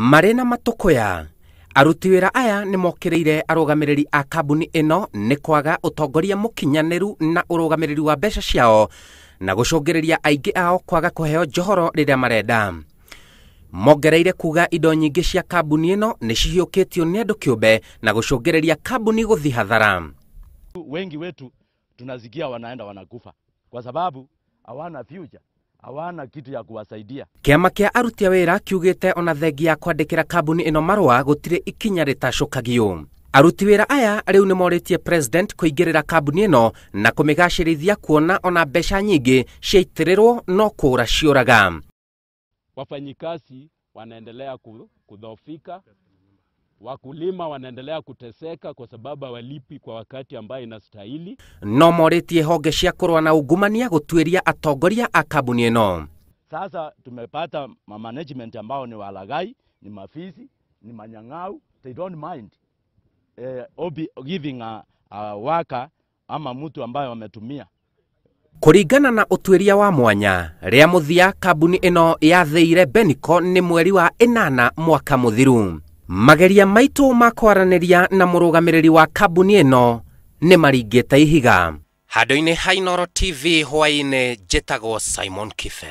Marĩ na matũkũya, aruti wĩra aya nĩ mokĩrĩire arũgamĩrĩri a kambuni ĩno nĩ kwaga ũtongoria mũkinyanĩru na ũrũgamĩrĩri wa mbeca ciao na gũcũngĩrĩria aingĩ ao kwaga kũheo njohoro rĩrĩa marenda. Mongereire kuga indo nyingĩ cia kambuni ĩno nĩ cihiũkĩtio nĩ andũ kĩũmbe na gũcũngĩrĩria kambuni gũthiĩ hathara. Wengi wetu tunasikia wanaenda wanakufa kwa sababu hawana future, hawana kitu ya kuwasaidia. Kĩama kĩa aruti a wĩra kiugĩte ona thengia ya kwandĩkĩra kambuni ĩno marũa gũtirĩ ikinya rĩtacũkagio. Aruti wĩra aya rĩu nĩ morĩtie president kũingĩrĩra kambuni ĩno na kũmĩgacĩrithia kuona ona mbeca nyingĩ ciaitĩrĩrwo no kũra ciũraga. Wafanyikazi wanaendelea kudhoofika, wakulima wanaendelea kuteseka kwa sababu hawalipi kwa wakati ambayo inastahili. No morĩtie honge cia kũrũa na ungumania gũtuĩria atongoria a kambuni ĩno. Sasa tumepata ma management ambao ni walaghai, ni mafisi, ni manyang'au, they don't mind giving a worker ama mtu ambaye wametumia. Kũringana na ũtuĩria wa mwanya rĩa mũthia kambuni ĩno yathĩire Beniko nĩ mweri wa 8 mwaka mũthiru. Mageria maitũ ma kwaranĩria na mũrũgamĩrĩri wa kambuni ĩno nĩ maringĩte ihiga. Handũ-inĩ ha Inooro TV hwaĩ-inĩ, njĩtagwo Simon Kibe.